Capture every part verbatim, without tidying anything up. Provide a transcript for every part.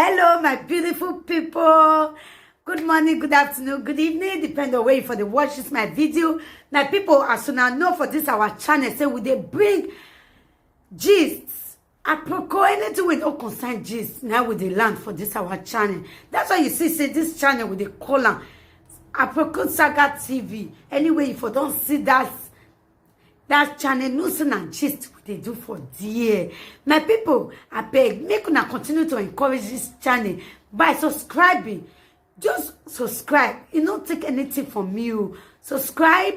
Hello, my beautiful people. Good morning, good afternoon, good evening, depend on where you for the watch this my video. My people, as soon as know for this our channel, say we dey bring gist. Aproko, anything we don't concern gist, now we dey land for this our channel. That's why you see, say this channel we dey call am Aproko Saga T V. Anyway, if you don't see that that channel, no say na gist we dey do for there. My people, I beg, make una continue to encourage this channel by subscribing. Just subscribe. You no take anything from you. Subscribe,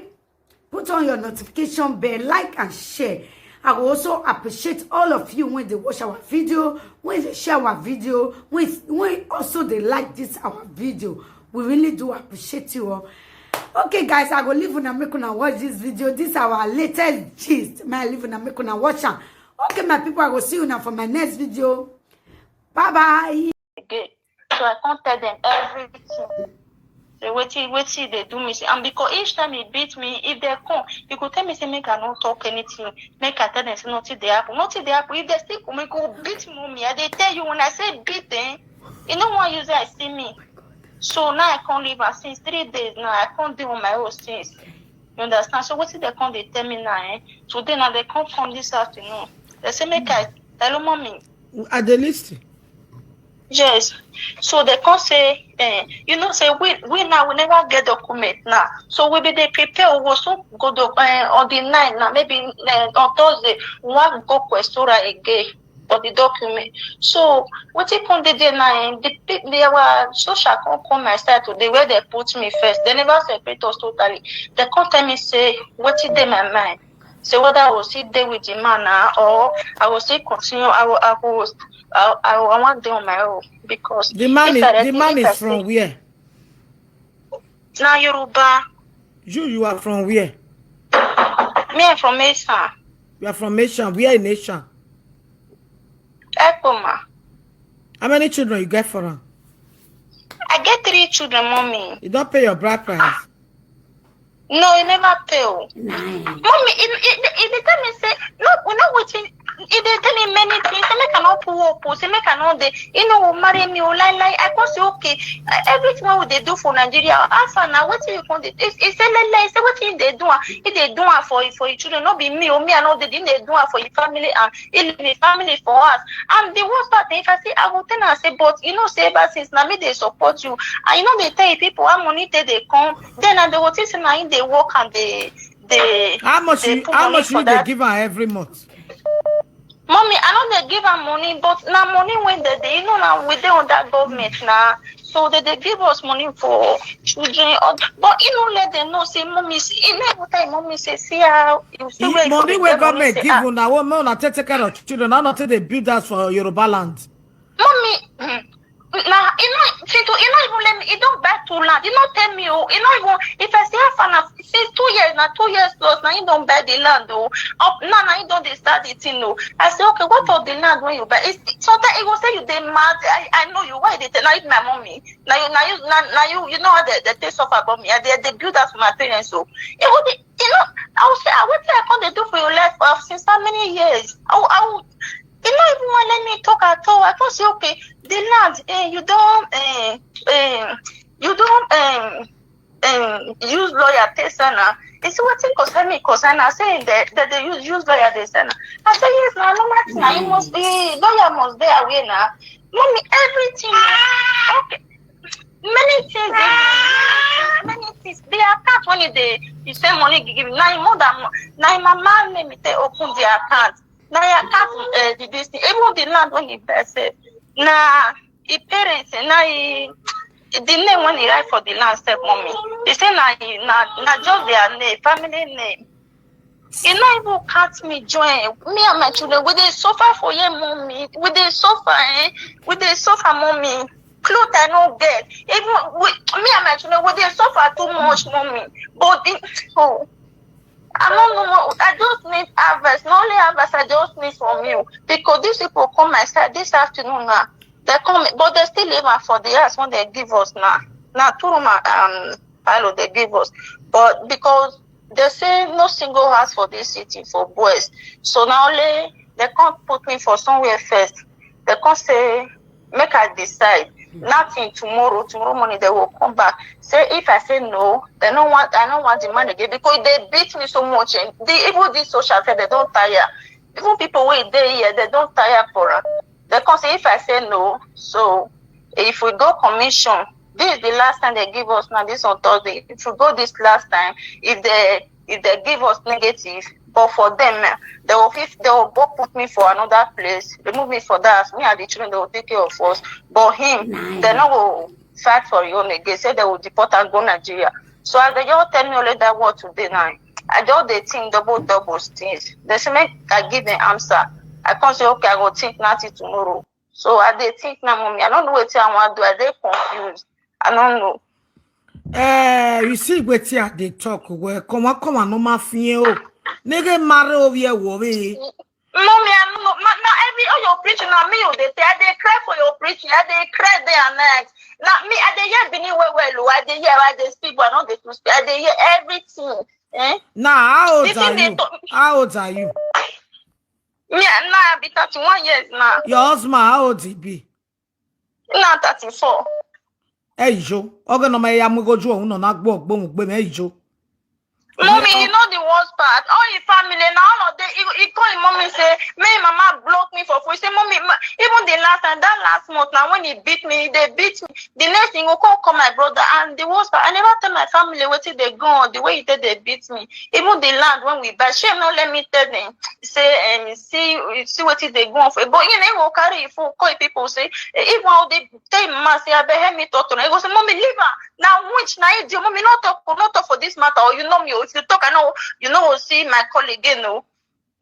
put on your notification bell, like and share. I will also appreciate all of you when they watch our video, when they share our video, when, when also they like this our video. We really do appreciate you all. Okay, guys, I go leave una make una watch this video. This our latest gist. My leave una make una watch am. Okay, my people, I go see you now for my next video. Bye bye. Again. So I can't tell them everything. Say wetin wetin dey do me. Say, and because each time he beat me, if they come, he go tell me say make I no talk anything, make I tell them say nothing dey happen, nothing dey happen. If they still come, he go beat mommy. I dey tell you, when I say beat, eh, he no wan use eye see me. So now I can't leave her since three days now. I can't deal with my own since. You understand? So wetin they come dey tell me now, eh? Today now they come come this afternoon. They say make I hello mommy. I dey listen. Yes. So they come say, eh, you know, say we we now we never get document now. So we be dey prepare, we go soon go doc eh, on the nine now, maybe eh, on Thursday, we wan go Questora again for the document. So wetin come dey there now, eh, the pe- the our social come come my side today where they put me first. They never separate us totally. They come tell me say wetin dey my mind. Say whether I will still dey with the man now or I will still continue. I will, I will, I, I, I want dey on my own because The man if is I the ready, man if I is from say- where? Now Yoruba, You you are from where? me I'm from Esan. You are from Asian. Where in Asian? Ekoma. How many children you get for am? I get three children, mommy. You don't pay your bride price. No, you never pay. Oh. Nine. Mommy, it, it, it, it tell me say no, we not waiting. It dey tell me many things. Say make I not pull up. Oh, say make I not dey. You know, marry me. Oh, lie lie. I go say okay. Uh, everything what they do for Nigeria. How far now? What you going to? It, it say lie lie. Say what you they do? If they do am for for your children, not be me. Oh, me I know they didn't they do am for your family and it leave the family for us. And the worst part, if I say I will tell her say, but you know say ever since now me they support you. And you know they tell people how money take they come. Then and they will think say now they work and they they How much they you put how money much for you they that. Give her every month? Mommy, I know they give her money, but now money when they they you know now we dey on that government now, so they they give us money for children. Or, but you know let them know say mommy, see, you never tell mommy say see how you see You- where you money dey wey get money, government say, give ah, una, what make una take take care of children, how una take dey build house for Yoruba land? Mommy, mm, nah, you know, Chinto, you know even let me. You don't buy two land. You not tell me. Oh, you know even if I say half an hour, since two years now, two years plus now, you don't buy the land. Oh, up now, now you don't dey start the thing. Oh, I say okay, what of the land when you buy? It's, sometimes it will say you dey mad. I, I know you. Why they tell now it's my mommy? Now you now you now, now you you know how they, they take suffer about me. I they, they build that for my parents. So it will be you know I will say ah, what I come they do for your life uh, since how many years? I will, I will, you know even want let me talk at all. I can't say okay. The land, eh, you don't, eh, eh, you don't, um, um, use lawyer take send am. You see wetin concern me concern am say that that they use use lawyer dey send am. I say yes na normal thing na you must be lawyer must dey aware na. Mommy everything na okay many things dey many things the account when you dey you send money give me na him mother mo- na him mama name take open the account na him account uh, the this thing even the land when he buy sef na him parents na him the name when he write for the land sef mommy he say na him na na just their name family name e no even count me join me and my children we dey suffer for here mommy we dey suffer eh we dey suffer mommy cloth I no get even we me and my children we dey suffer too much mommy but the oh I no know what I just need harvest na only harvest I just need from you because these people come my side this afternoon now they come but they still leave am for the house when they give us now na two room and um, parlour they give us but because they say no single house for this city for boys so na only they come put me for somewhere first they come say Make I decide. Nothing tomorrow. Tomorrow morning they will come back. Say if I say no, they no want. I no want the man again because they beat me so much. And the even this social fair they don't tire. Even people wey dey here they don't tire for am. They come say if I say no, so if we go commission, this is the last time they give us now. This on Thursday. If we go this last time, if they if they give us negative, but for them, eh, they will fif- they will go put me for another place, remove me for that. Me and the children they will take care of us. But him, they no go fight for your own again. Say they will deport and go Nigeria. So as they just tell me only that word today now, I just dey think double double things. They say make I give them answer. I can't say okay, I go think nothing tomorrow. So I dey think now, mommy. I don't know what I want to do. I dey confused. I don't know. Eh, you see wetin I dey talk well. Come on, come on, no ma fie o. Nigga marry over here worry. Mommy, I don't know. Ma, na every all your preaching na me you dey say. I dey cry for your preaching. I dey cry day and night. Na me, I dey hear Benin well well o. I dey hear, I dey speak, but I no dey too speak. I dey hear everything. Eh? Now, how old The are thing they you? talk- How old are you? Me, now I be thirty-one years now. Your husband, how old he be? Now thirty-four. Hey, Joe. Oge no ma ya mugo Joe, no na gbo gbo gbo me, hey, Joe. Mommy, you know the worst part. All his family now, all of them. He, he call him mommy say, "Me, mama block me for food." He say, "Mommy, ma, even the last time, that last month now when he beat me, they beat me. The next thing, he go call, call my brother, and the worst part, I never tell my family what they go on the way he did they beat me. Even the land when we buy, shame no let me tell them. Say, um, see, see what they go on for. But you know, he go carry him phone, call people say, eh, if one they tell him, "Ma, say I beg me talk to." He go say, "Mommy, leave her." Now which now you do, mommy, not talk, not talk for this matter. Or you know me, if you talk, I know you know will see my call again. No,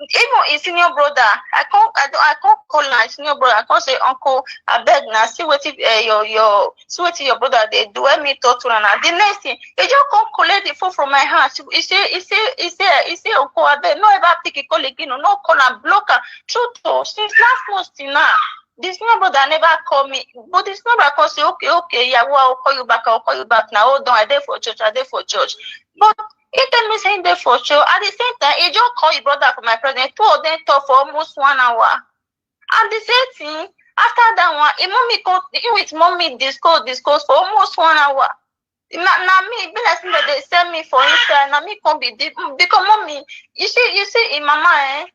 even his senior brother, I can't, I don't, I can't call my senior brother. I can't say, "Uncle, I beg now. See what if uh, your your see what your brother they do. Let me talk to her." Now the next thing, he just come collect the phone from my hand. He say, he say, he say, he say, "Uncle, I beg, no ever pick a call again. No call and block her." Truth, oh, since last month till now, this senior brother never call me. But this number come say, "Okay, okay, yeah, well, I'll call you back. I'll call you back now. Hold on, I dey for church. I dey for church." But he tell me say he dey for church. At the same time, he just call his brother for my presence. Two of them talk for almost one hour. And the same thing, after that one, he mommy come, he with mommy discuss, discuss for almost one hour. Now, now me, be like say they send me for inside. Now me come be the, because mommy, you see, you see, in mama, eh,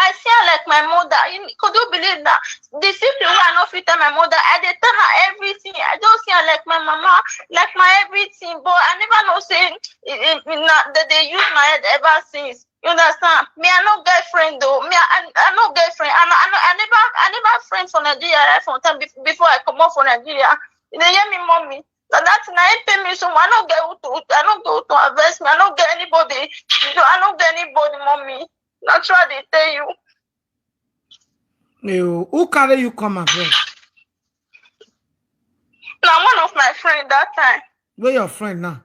I see her like my mother. You, could you believe that? The secret way I no fit tell my mother, I dey tell her everything. I just see her like my mama, like my everything. But I never know say eh, eh, na- that they use my head ever since. You understand? Me, I no get friend though. Me, I, I no get friend. I, no- I, no- I never, I never friend for Nigeria right from time bef- before I come out for Nigeria. You dey hear me, mommy? So that's na it pay me so. I no get who to, I no get who to invest me. I no get anybody. You know, I no get anybody, mommy. That's what they tell you. You, who carry you come abroad? Now one of my friend that time. Where your friend now?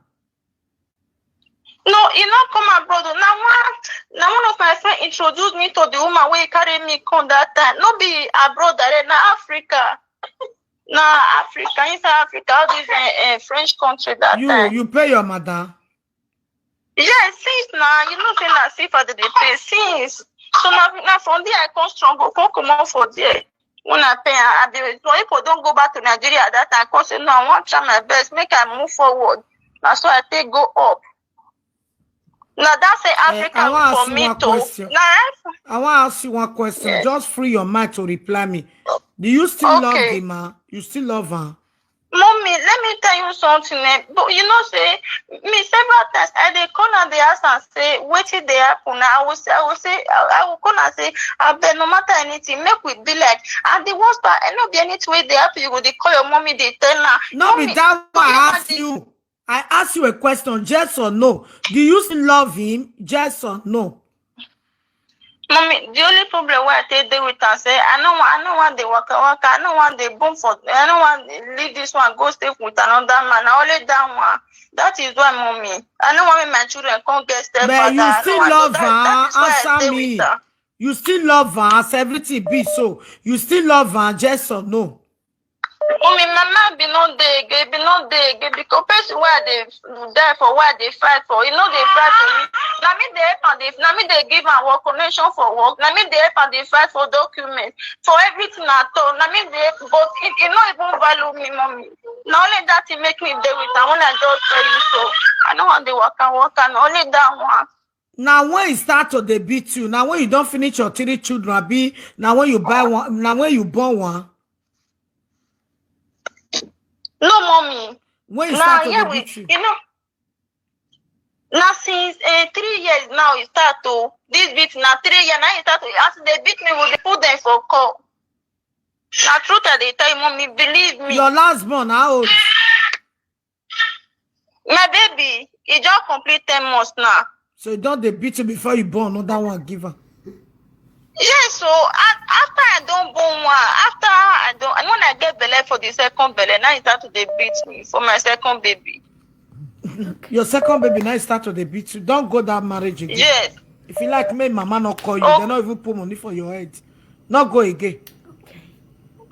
No, he not come abroad. Now one, now one of my friend introduced me to the woman where he carry me come that time. No be abroad, that na Africa. Na Africa, inside Africa, all these uh, uh, French country that You time. You pay your mother. Yes, since now you know say na see for the pay since. So now, now from there I come struggle, come come out for there. When I pay, I be so people don't go back to Nigeria at that time. I come say no, I want try my best, make I move forward. That's why I take go up. Now that's a Eh, Africa I wanna for ask you me one too. Question. Now I want to ask you one question. Yes. Just free your mind to reply me. Do you still love Okay. the man? You still love her? Mommy, let me tell you something. Eh? But you know, say me several times I dey call and they ask and say, "What did they happen?" I will say, I will say, I, I will call and say, "I bet no matter anything, make we be like." And the worst part, I no be anything wey dey happen. You go dey call your mommy, dey tell her. No be Mommy, that one I your ask mother- you. I ask you a question, yes or no? Do you still love him? Yes or no? Mommy, the only problem where I take deal with am say I no want, I no want the waka waka, I no want the boom for, I no want the leave this one go stay with another man. I only that one. That is why, mommy, I no want make my children come get stepfather. But you I no still want love to, that, that is her. why I Answer stay me. With her. You still love her as everything be so. You still love her, yes or no? Mommy, my Mama be no dey again, be no dey again, because person wey I dey die for, wey I dey fight for, e no dey fight for me. Na me dey help am, dey, na me dey give am work, connection for work. Na me dey help am dey fight for document, for everything at all. Na me dey, but e, e no even value me, mommy. Na only that thing make me dey with am when I just tell you so. I no wan dey waka waka, na only that one. Na when e start to dey beat you, na when you don finish your three children, abi na when you buy one, na when you born one? No, mommy. When e Na start to here dey we, beat you? you know, na since uh, three years now e start to, this beat na three years now e start to, as they beat me, we dey put them for call. Na truth I dey tell you, mommy, believe me. Your last born, how old? My baby, e just complete ten months now. So e don dey beat you before you born another one, give am. Yes, so a- after I don born one, after I don, and when I get belle for the second belle, now e start to dey beat me for my second baby. Your second baby now e start to dey beat you. Don't go that marriage again. Yes. If you like, make mama not call you. Oh. They not even put money for your head. Not go again.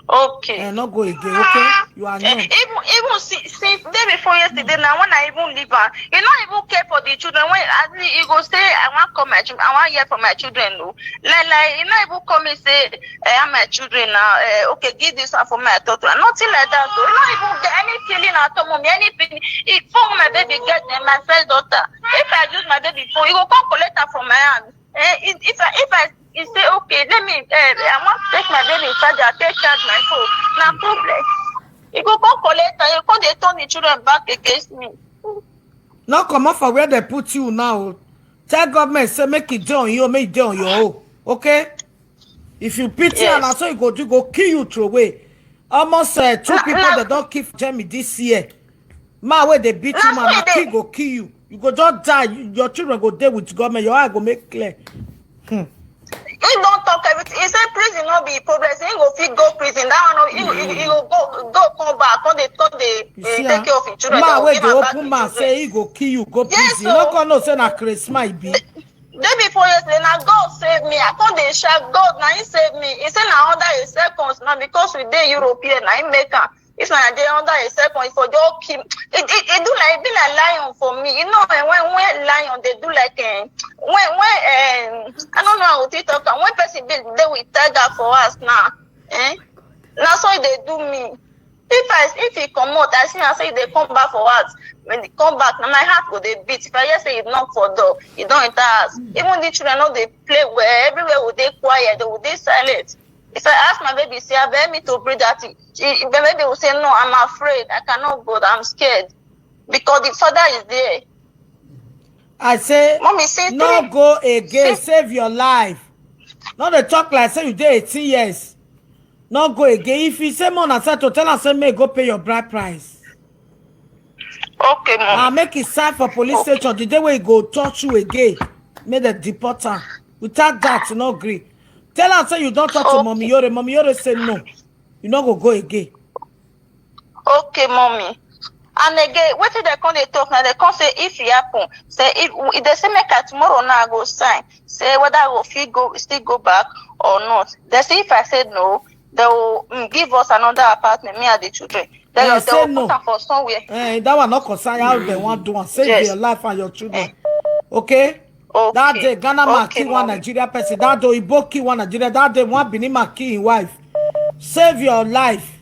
Okay. Eh, not go again. Okay, you are Eh, young. even even since, since day before yesterday now, when I even leave her, you not even care for the children. When I, you go say I want call my children, I want hear for my children. No, like like you not even call me say, eh, are my children now? Eh, okay, give this one for my daughter. Nothing like that. So you not even get any feeling at all, mommy. Anything. If for my baby get them, my first daughter. If I use my baby phone, you go come collect her from my hand. Eh, if if I if I he say okay, let me. Eh, I want to take my baby charger, take charge my phone. Na problem. You go come collect and you come dey turn the children back against me. No come off for where they put you now. Tell government say make it dey on you, make it dey on your own. Okay? If you pity Yes. And so you go do go kill you throw away. Almost uh, two Na- people na- that don't kill Jamie this year. Man, where they beat Na you, man, so na e dey. Kill go kill you. You go just die. You, your children go there with government. Your eye go make clear. He don't talk everything. He say prison no be problem. Say he go fit go prison. That one, no, he, he, he go go go come back. Come dey come dey You dey see, take care ah, of him children. Man, They go where give they am back open him mouth children. Say he go kill you, go Yes, prison. so- No come no say na Christmas e be. Day before yesterday, na God save me. I come dey shout, God, na him save me. He say na under his seconds now because we dey Europe here, na him make am. If na dey under his seconds, for just kill. It, it, it do like, it be like lion for me. You know, eh, when when lion they do like eh, when when eh, I don't know how to talk am. When person be dey with tiger for us now, eh? Na so they do me. If I if he come out, I see I say they come back for what? When they come back, now my heart go dey beat. If I hear say he knock for door, he don't enter house. Even the children know they play well. Everywhere would they quiet, they would they silent. If I ask my baby, say, I beg me to breathe that thing. She, the baby will say, no, I'm afraid. I cannot go. I'm scared. Because the father is there. I say, Mommy, say no three- go again, say- save your life. No dey talk like say you dey eighteen years. No go again. If you say more than to tell am say make go pay your bride price. Okay, mom. I make it sign for police station the day wey he go touch you again. Make dem deport am. Without that, no gree. Tell am say you don talk to Okay. Mommy Yore. Mommy Yore say no. You no go go again. Okay, mommy. And again, wetin dem come dey talk now? Dem come say if e happen, say if, if dem say make I tomorrow now I go sign. Say whether I go fit go still go back or not. Dem say if I say no, they will mm, give us another apartment, me and the children. Then Eh, they say will no. Put am for somewhere. Eh, that one no concern how dem wan do am. Save Yes. Your life and your children. Okay? Okay. That day, Ghana man Okay, kill one mommy. Nigerian person. That day, Igbo kill one Nigerian. That day, one Benin man kill his wife. Save your life.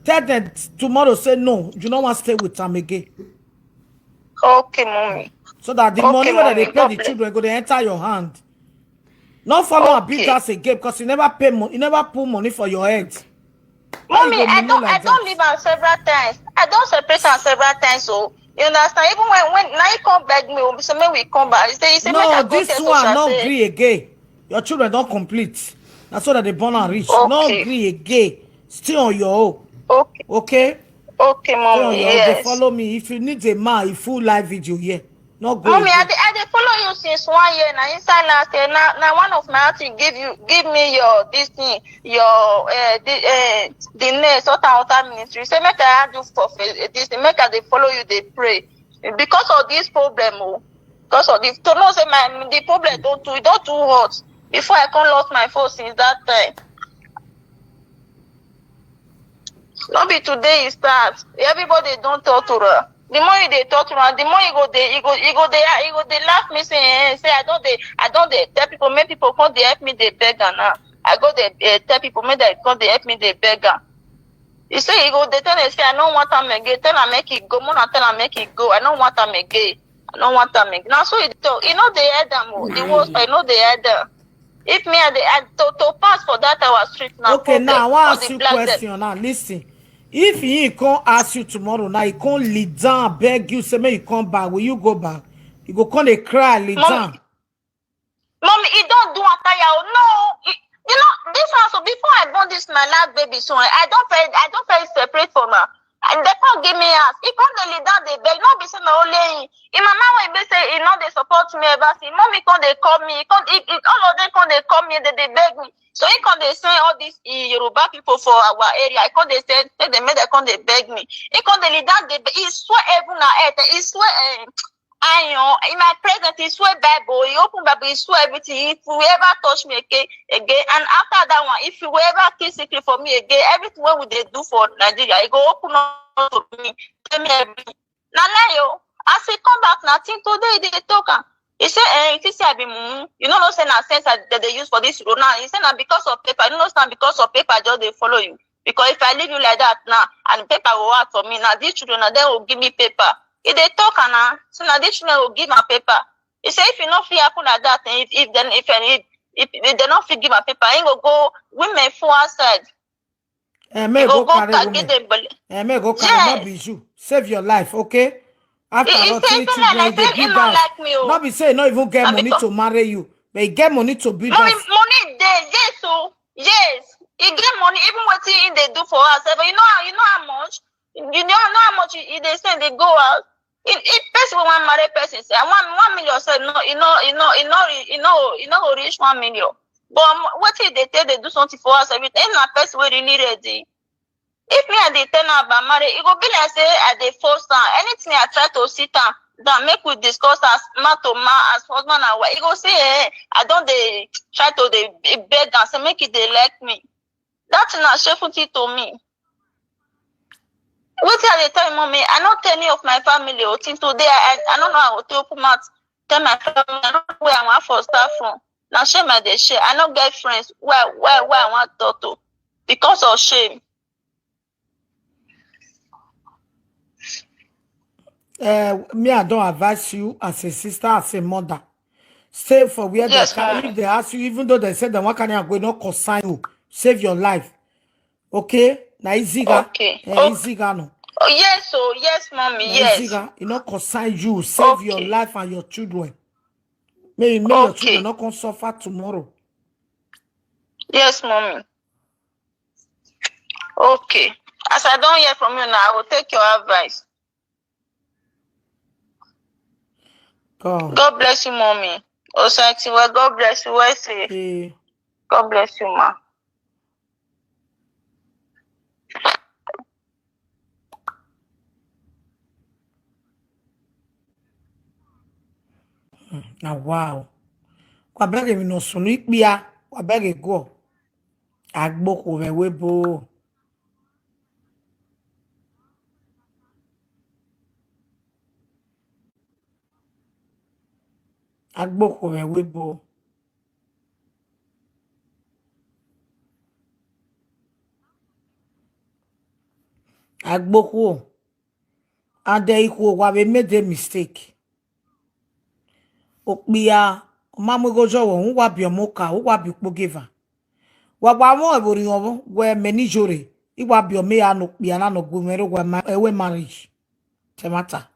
Tell them t- tomorrow, say no. You no wan stay with am again. Okay, mommy. So that the Okay, money wey mommy, they pay God the bless. Children go dey enter your hand. No follow and beat Okay. us again because you never pay money. You never put money for your head. Why Mommy, you go I mumu don't, like I don't that? Leave am several times. I don't separate am several times. So you understand? Even when, when now he come beg me, oh, so make we come back. He say, he say, make I No, go this tell one Sosha no say, gree again. Your children don complete. Na so that they born and rich. No Okay. Gree again. Stay on your own. Okay, Okay? okay, Stay on mommy. your own. They Yes. Follow me. If you need a man, a full live video here. No go Mommy, I again. dey, I dey follow you since one year now. Inside last year, now, now one of my auntie give you, give me your this thing, your uh, the uh, the name, sort and water ministry. Say make I add you for fa- this thing, make I dey follow you, dey pray because of this problem. Oh, because of this, to know say my the problem don't too, don't too hot. Before I come lost my phone since that time. No be today e start. Everybody don torture her. The more you dey torture her, the more you go dey, you go, you go dey, you go dey laugh me say, eh, say I don dey, I don dey tell people, make people come dey help me dey beg am now. I go dey, eh, tell people make dem come dey help me dey beg am. You say you go dey tell am say I no want am again. Tell am make e go. Mona tell am make e go. I no want am again. I no want am again. Now so e talk. E no dey head am o. The worst, I no dey head am. If me I dey, I, to, to pass for that our street now. Okay, problem. Now I wan All ask the you black dem. Question now. Listen, if he come ask you tomorrow, now he come lead down, beg you, say make you come back. Will you go back? You go come dey cry, lead Mommy, down. Mommy, e don do am tire o. No, e, you know this one. So before I born this my last baby, so I, I don first, I don first separate from her. And they come give me house. E come dey lead down, dey beg. No be say na only him. Him mama wey be say e no dey support me ever since. Mommy come dey call me. E come, e, e, all of them come dey call me. They dey beg me. So he come dey send all these eh, Yoruba people for our area. I come dey send, tell them make they come dey beg me. He come dey lead down, dey beg. He swear heaven and earth. He swear. Eh, Ayan, in my presence, he swear Bible, he open Bible, he swear everything. If you ever touch me again, again, and after that one, if you ever kiss secret for me again, everything wey we dey do for Nigeria, e go open up to me, tell me everything. Na lie o. As he come back, na till today he dey talk am. He say, eh, you think say I be mumu? You no know say na sense I, that they use for this road now. He say na because of paper. You no know say na because of paper I just dey follow you. Because if I leave you like that now, and paper go out for me now, these children now, they will give me paper. If they talk am now, so now these children will give am paper. He say if you no fit happen like that, eh, if, if then if, if if, if they no fit give am paper, he go go women for outside. Eh, He may go go go carry ta- women. Get them belle. Eh, may go carry. Not Yes. Be you. Save your life, okay? After He, he all, say three if you no children, like, they say build if you no house. Like me o. Not be say no even get Na money because to marry you, but he get money to build Money, house. Money dey, yes o, yes. He get money, even wetin he dey do for us. But you know, you know how much, you know, know how much he, he dey send, dey go out. If, if person wey wan marry person, say one one million, say no, you know, you know, you know, you know, you know, go reach one million. But um, wetin he dey take dey do something for us every time? If na person wey really ready, if me I dey tell am about marriage, e go be like say I dey force am. Anything I try to sit am down, make we discuss as man to man, as husband and wife. E go say, eh, I don dey try to dey beg am, say make e dey like me. That thing na shameful thing to me. Wetin I dey tell you, mommy, I no tell any of my family o. Till today, I, I no know how to open mouth tell my family. I no know where I wan for start from. Na shame I dey share. I no get friends where, where, where I wan talk to because of shame. Uh, me, I don't advise you as a sister, as a mother. Stay for where Yes, they can. If they ask you, even though they said the one can go, no concern you. Save your life. Okay? Na easy ga. Okay. Eh, okay. Easy ga no. Oh, yes, oh, yes, mommy, Na yes. Easy ga. You no concern you. Save your Okay. Life and your children. May, may your Okay. Children not come suffer tomorrow. Yes, mommy. Okay. As I don't hear from you now, I will take your advice. God. God bless you, mommy. Osati, well, God bless you. Well, say. Hey. God bless you, ma. Na wow. Kwa bere mi no sunu ikpia. Kwa bere go. Agboko we webo. Agboko we webo. Agboko. And they equal wa we made a mistake. Okpia, mama go jo wo wa bi omoka, wa bi kpogeva. Wa wa mo e bori owo, we many jore. I wa bi ome ya no kpia na no gu mero we ma, ewe marriage. Temata.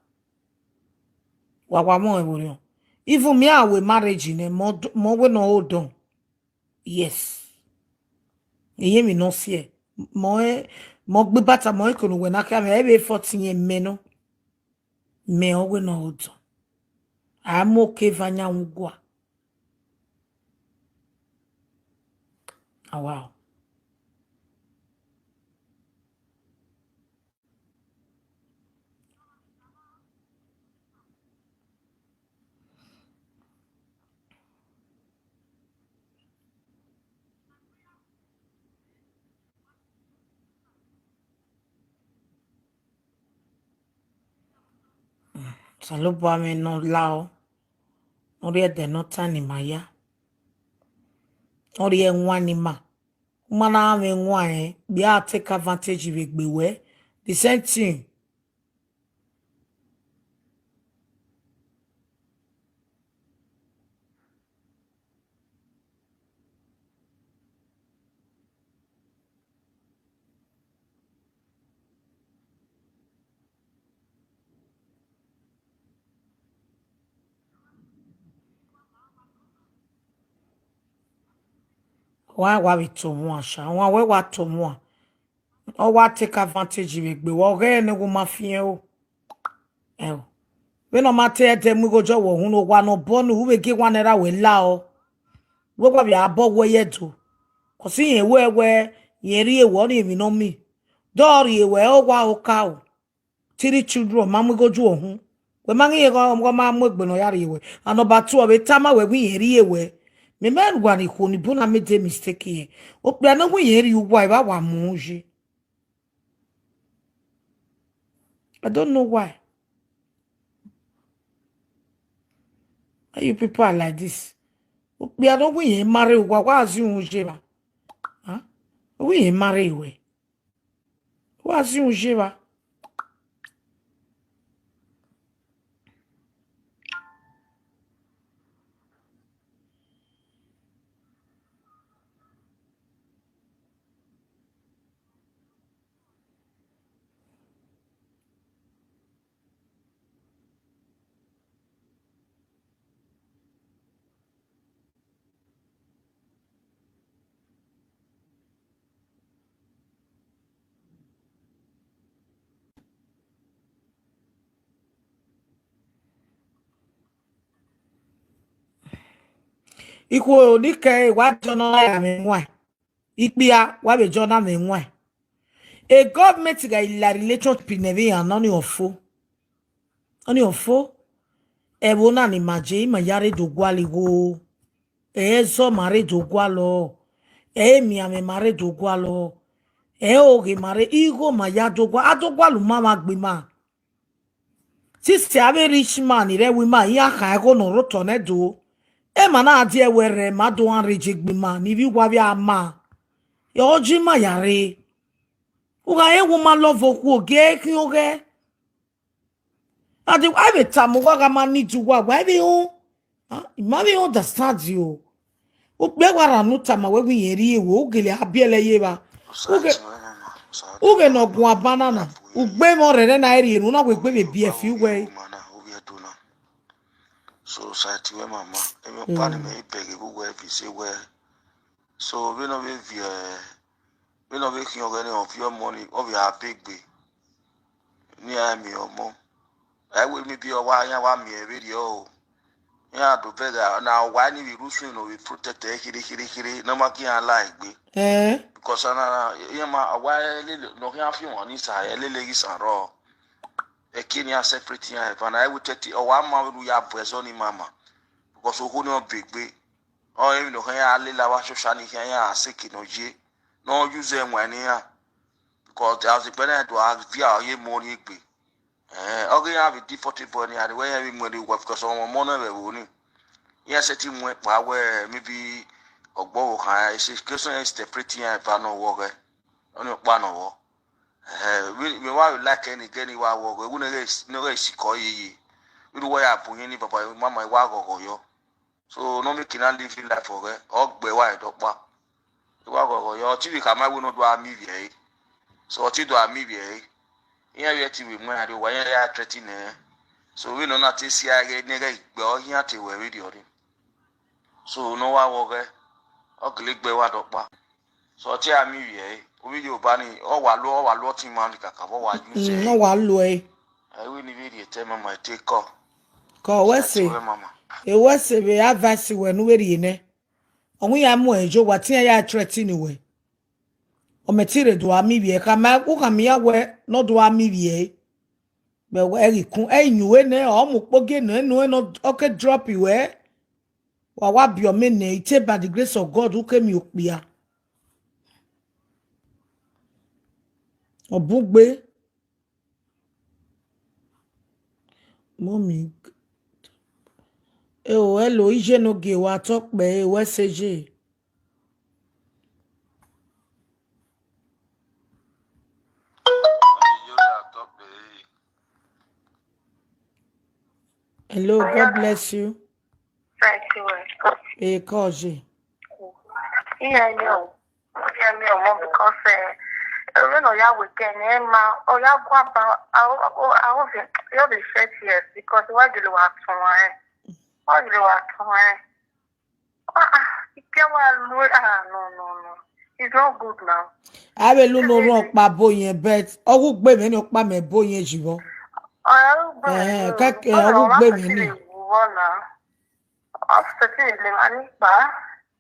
Wa wa mo e bori. Even me a we marriage in a mo, mo we no hold on. Yes. Eye mi no see. Mo e, mo gbe bata mo e kono we na ka me e be fourteen year me no. Me o we no hold on. Amo ke vanya ugwa. Ah, wow. Alo bua me no lao. No ri ede no tani maya. No ri enwa ni ma. Uma na ame nwa e. Be a take advantage we gbe we. The same thing. Wa wa bi to mu asha. Wa we wa to mu a. O wa take advantage we gbe. Wa o ge ne gu ma fi e o. E o. We no ma te e de mu go jo wo hun o wa no bo nu we ge wa ne ra we la o. We wa bi abo we ye do. Ko si yen we we yen ri e wo ni mi no mi. Do ri e we o wa o ka o. Three children, ma mu go ju ohun. We ma ngi ye go, go ma mu egbe no ya ri we. And number two, we tama we wi yen ri we. Me me gwa ni ko ni bu na me de mistake ye. O pe na wi yen ri uwa, e ba wa mu je. I don't know why. Why you people are like this? O pe na wi yen marry uwa, wa zi un je ba. Huh? Wi yen marry we. Wa zi un je ba. Ikwo ni ke wa jona ya me nwa. Ikpia wa be jona me nwa. A government ga ila relationship never ya no ni ofo. Oni ofo. E wo na ni maje, ma yare do gwa li wo. E zo mare do gwa lo. E mi ame mare do gwa lo. E oge mare igo ma ya do gwa. A do gwa lu ma ma gbe ma. Sister, a very rich man, ni re wi ma, ya ka e go no ro to ne do. E ma na di e we re ma do an re je gbe ma, ni bi wa bi a ma. Yo ji ma yare. U ga e wo ma love o ku o ge ki o ge. Ade wa be ta mo wa ga ma ni ju wa wa be o. Ah, ma be understand you. U gbe wa ra nu ta ma we wi yen ri e wo, u gele a bi ele ye ba. U ge, u ge no gun a banana. U gbe mo re re na eri enu na we gbe be bi e fi we. So sati we mama, e mi pa ni me beg e we fi se we. So we no we vi e, we no we ki o ge ni o fi o mo ni, o we a beg be. Ni a mi o mo. E we mi bi o wa ya wa mi e we ri o. Ya do beg a, na wa ni we rusu no we protect e kiri kiri kiri. No ma ki a like be. Eh. Because na, na, ya ma, a wa e le, no ki a fi won ni sa, e le le ki sa ro. E ki ni a separate ya, e fa na e we tete, o wa ma we ru ya bu e zo ni mama. Because o ko ni o beg be. O e mi no ki a le la wa social ni ki a se ki no je. No use e won ni ya. Because as the parent to have via ye money gbe. Eh, o ge ya bi di forty boy ni, and we ya bi mo ni wa because o mo na we wo ni. Ya se ti mo pa we, maybe ogbo wo kan, e se ke so e separate ya pa no wo ge. Oni pa no wo. Eh, we, we wa like any, any wa wo ge. We no ge, no ge si ko yi yi. We do wa ya bu yin ni baba, mama wa go go yo. So no make na live life for ge. O gbe wa e do pa. Wa go go yo, ti we ka ma we no do a mi we e. So ti do a mi we e. Iya we ti we mo a do wa ya ya threaten e. So we no na ti si a ge ne ge gbe o ya ti we we di o ri. So no wa wo ge. O gele gbe wa do pa. So ti a mi we e. O we yo ba ni, o wa lo, o wa lo ti ma ni kaka bo wa ju se. Mm, no wa lo e. I will ni we di e te mama e te ko. Ko we se. Ti we mama. E we se be advice we nu we ri ne. Onwu ya mu ejo wa tin ya threaten we. O me ti re do a mi bi e ka ma u ka mi ya we no do a mi bi e. Be we ri kun e nyu we ne o mu poge ne no no o ke drop we. Wa wa bi o me ne ite by the grace of God u ke mi okpia. Obugbe. Mommy. Oh, hello, ije no ge wa talk be, eh, we seje. Hello, God bless you. Thank you. Eh, Koji. Yeah, I know. Yeah, me, mom, because, eh, eh, when Oya weekend, eh, ma, Oya go about, I, I, I, I, you be thirty years because why do you want to, eh? Why do you want to, eh? Ah, ah, you can't want to, ah, no, no, no. It's not good now. I will no wrong pa boy, but I will be many of my boy, you know. I will be, eh, kake, I will be many. Ọsẹ tí ilé wa nípa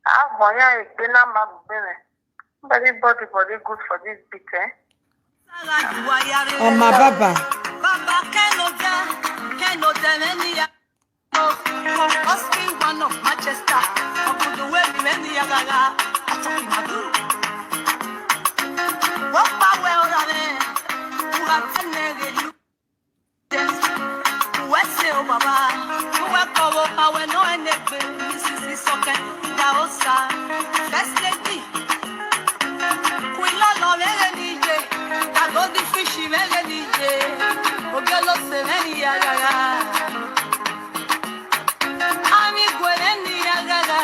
àgbọ̀nyá ìgbé náà máa gbé rẹ̀. Very body body good for this beat, eh? Oh, my baba. Baba, kẹ́nu jẹ́, kẹ́nu jẹ́ mẹ́ni ya. Husky one of Manchester. Ọkùnrin wé mi mẹ́ni ya rárá. Àtúkì máa dùn. Wọ́n pa wẹ́ ọ̀rọ̀ rẹ̀. Wúrà tẹ́lẹ̀ rẹ̀ lù. Wese o baba, uwe kowo awe no enegbe, sisi soke, da osa, first lady. Queen Lolo mere nije, da golden fish mere nije, ogelo se mere ya ya ya. Ami gwere ni ya ya ya.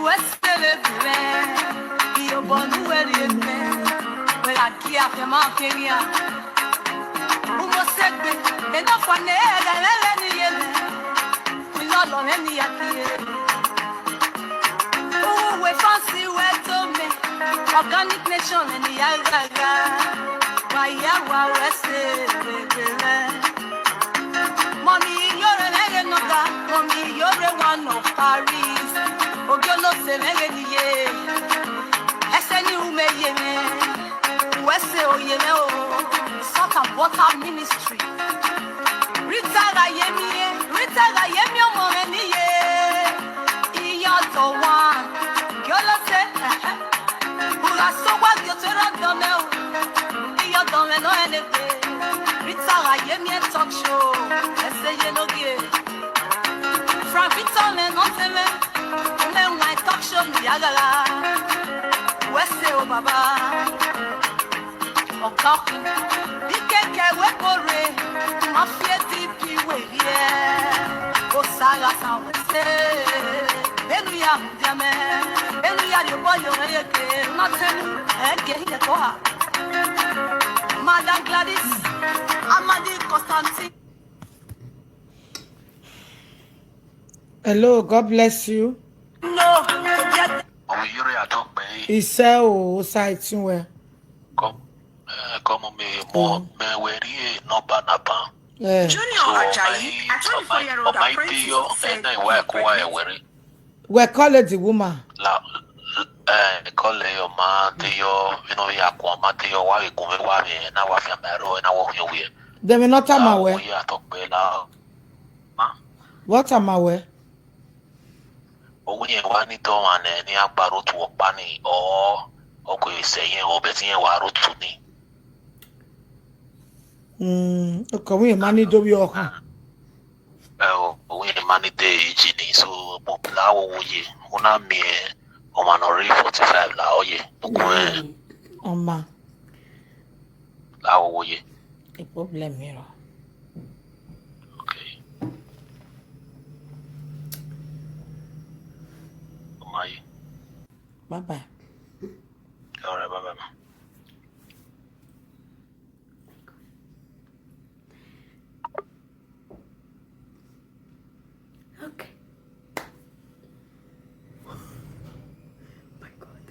Wese le bire, iyo bonu weri eme, wera kia fe ma fe ya. Umosegbe, enough for ne, ega lele ni yele. We no lo ni ya ki ye. Uwe fancy we to me. Organic nation ni ya gaga. Wa ya wa we se we we we. Mommy, you're a mega noga. Mommy, you're a one of Paris. Ogyo no se mega ni ye. Ese ni ume ye me. Wese o ye me o. Salt and water ministry. Rita Rayemi, Rita Rayemi ọmọ rẹ níye. Iye ọ̀tọ̀ wa, kí ó lọ sí. Bùrà sọ́wọ́ kí o tó rán dán mẹ́ o. Iye ọ̀dọ̀ rẹ̀ náà ẹni pé. Rita Rayemi ẹ̀ talk show, ẹ ṣe yé lóge. Frank Victor rẹ̀ náà tẹ́lẹ̀, ó lè wọ́n ẹ̀ talk show nìyá rárá. Wẹ́sẹ̀ o bàbá. Ọ̀gákun, bí kẹ̀kẹ́ wé kórè, má fi etí bí wè yẹ. Kò sára sàn wẹ́sẹ̀. Bẹ́ẹ̀ni ya ń jẹ mẹ́, bẹ́ẹ̀ni ya yóò bọ́ yóò rẹ̀ yẹ kẹ́, má tẹ́nu, ẹ̀ gẹ̀ yẹ kọ́ ha. Madam Gladys, Amadi Constantine. Hello, God bless you. No, yeah. Ọmọ Yuri Atokpe. Iṣẹ́ o, ó ṣàì tún wẹ̀. Come, eh, come on, me, mo, me, where you, no, banaba. Eh. Junior Ajayi, a twenty-four-year-old apprentice, said he graduated. We call it the woman. La, eh, call it your man, the your, you know, ya kwa man, the your, wa we come, wa we, na wa fi amero, na wa fi we. They will not tell my way. Ya talk be la. Ma? What am I way? Owó yẹn wá ní tọ́ wọn ẹ̀ ní agbára ó tu ọ̀pá ni ọ̀ ọkọ̀ ìṣẹ̀ yẹn ọbẹ̀ tí yẹn wà ró tu ni. Mm, ọkọ̀ wọ́n yẹn máa ní dórí ọkàn. Ẹ o, owó yẹn máa ní dé èjì ni, so mo láwọ̀ wòye, ó náà mi ẹ̀ ọmọ náà rí forty-five là ọ̀yẹ̀, okùn ẹ̀. Ọmọ. Láwọ̀ wòye. A problem here. Okay. Bye bye. All right, bye bye, ma. Okay. My God.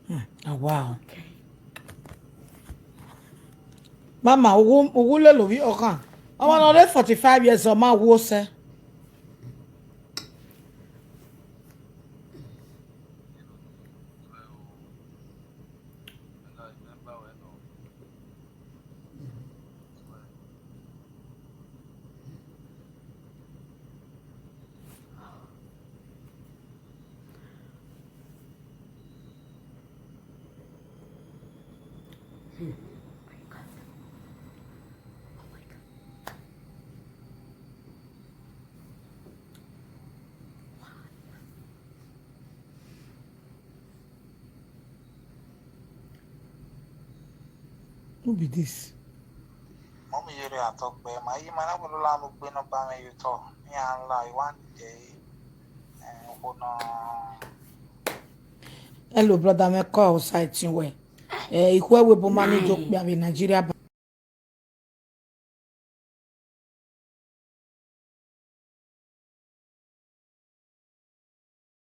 Hmm. Oh, wow. Okay. Mama, ugu ugu le lo vi okan. Ọmọ náà lé forty-five years, ọmọ wo se. Who be this? Mom, you are talk where my man, I will allow me to be no by me, you talk. Yeah, I'm like, one day, and who no. Hello, brother. Me call site in where. Eh, ikwe we bo mani joke be abi Nigeria ba.